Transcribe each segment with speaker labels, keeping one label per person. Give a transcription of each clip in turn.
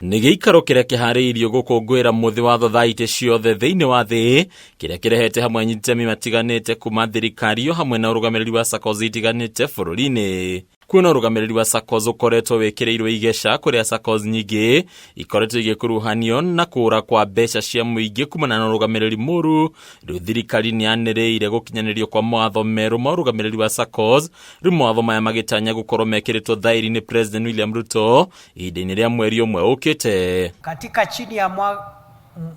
Speaker 1: Nĩ gĩikaro kĩrĩa kĩharĩirio gũkũngũĩra mũthĩ wa thothaitĩ ciothe thĩinĩ wa thĩ, kĩrĩa kĩrehete hamwe anyitami matiganĩte kuma thirikari o hamwe na ũrũgamĩrĩri wa SACCOS itiganĩte bũrũri-inĩ. Kuona ũrũgamĩrĩri wa SACCOS ũkoretwo wĩkĩrĩirwo igeca, kũrĩa SACCOS nyingĩ ikoretwo igĩkuruhanio na kũũra kwa mbeca cia mũingĩ kumana na ũrũgamĩrĩri mũru, rĩu thirikari nĩ yanĩrĩire gũkinyanĩrio kwa mawatho merũ ma ũrũgamĩrĩri wa SACCOS. Rĩu mawatho maya magĩtanya gũkorwo mekĩrĩtwo thaĩri nĩ President William Ruto ihinda-inĩ rĩa mweri ũmwe ũkĩte.
Speaker 2: Katika chini ya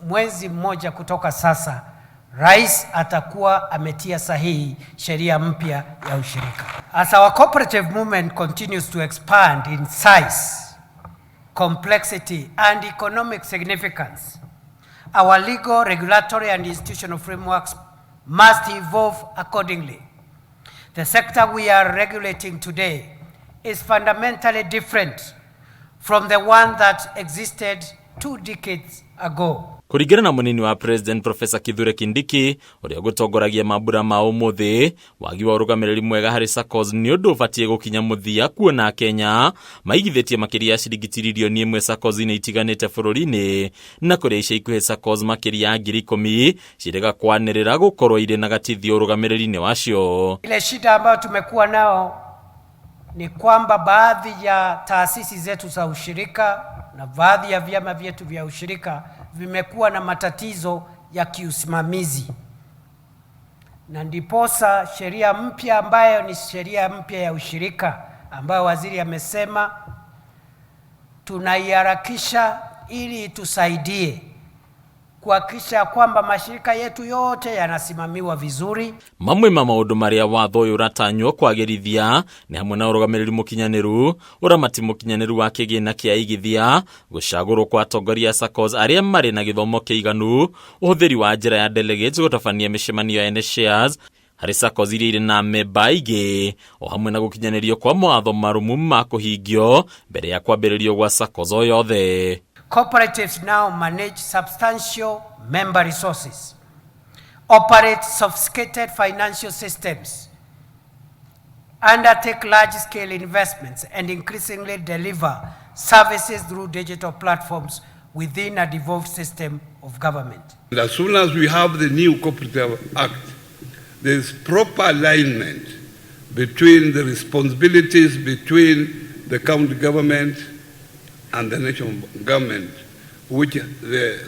Speaker 2: mwezi mmoja kutoka sasa, Rais atakuwa ametia sahihi sheria mpya ya ushirika. As our cooperative movement continues to expand in size, complexity and economic significance, our legal, regulatory and institutional frameworks must evolve accordingly. The sector we are regulating today is fundamentally different from the one that existed 2 decades ago.
Speaker 1: Kũringana na mũnini wa President Professor Kithure Kindiki, ũrĩa ũgũtongoragia mambura ma ũmũthĩ, wagi wa ũrũgamĩrĩri mwega harĩ SACCOS nĩ ũndũ ũbatiĩ gũkinya mũthia, kuona Kenya maigithĩtie makĩria ya ciringi tiririoni 1 SACCOS-inĩ itiganĩte bũrũri-inĩ, na kũrĩa ica ikuhĩ SACCOS makĩria ya 10,000 cirĩga kwanĩrĩra gũkorwo irĩ na gatithio ũrũgamĩrĩri-inĩ wacio.
Speaker 2: Ile shida ambayo tumekuwa nao ni kwamba baadhi ya taasisi zetu za ushirika na baadhi ya vyama vyetu vya ushirika vimekuwa na matatizo ya kiusimamizi, na ndiposa sheria mpya ambayo ni sheria mpya ya ushirika ambayo waziri amesema tunaiharakisha ili itusaidie kuhakikisha kwamba mashirika yetu yote yanasimamiwa vizuri.
Speaker 1: Mamwe ma maũndũ marĩa watho ũyũ ũratanywo kwagĩrithia nĩ hamwe na ũrũgamĩrĩri mũkinyanĩru, ũramati mũkinyanĩru wa kĩgĩna kĩa igithia, gũcagũrwo kwa atongoria a SACCOS arĩa marĩ na gĩthomo kĩiganu, ũhũthĩri wa njĩra ya delegates gũtabania mĩcemanio ya ene shares harĩ SACCOS iria irĩ na memba aingĩ, o hamwe na gũkinyanĩrio kwa mawatho marũmu ma kũhingio mbere ya kwambĩrĩrio gwa SACCOS o yothe.
Speaker 2: Cooperatives now manage substantial member resources, operate sophisticated financial systems, undertake large-scale investments, and increasingly deliver services through digital platforms within a devolved system of government.
Speaker 3: And as soon as we have the new Cooperative Act, there is proper alignment between the responsibilities between the county government and the national government, which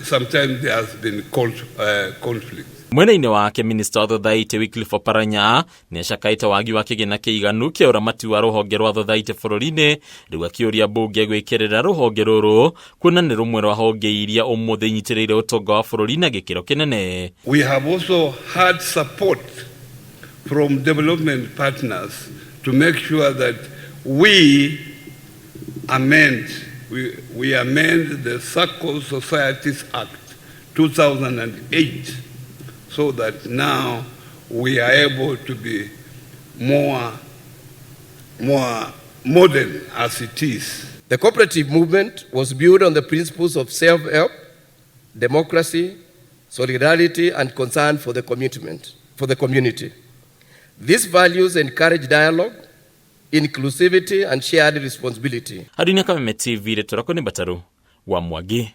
Speaker 3: sometimes there has been conflict.
Speaker 1: Mwena-inĩ wake, minista wa thothaitĩ Wycliffe Oparanya nĩ acakaĩte wagi wa kĩgĩna kĩiganu kĩa ũramati wa rũhonge rwa thothaitĩ bũrũri-inĩ, rĩu akĩũria mbunge gwĩkĩrĩra rũhonge rũrũ, kuona nĩ rũmwe rwa honge iria ũmũthĩ inyitĩrĩire ũtonga wa bũrũri na gĩkĩro kĩnene.
Speaker 3: We have also had support from development partners to make sure that we amend the SACCO Societies Act 2008 so that now we are able to be more modern as it is.
Speaker 4: The cooperative movement was built on the principles of self-help, democracy, solidarity, and concern for the commitment, for the community. These values encourage dialogue, inclusivity, and shared responsibility.
Speaker 1: Harĩ Kameme TV, rĩtwa rĩakwa nĩ Mbataru wa Mwangi.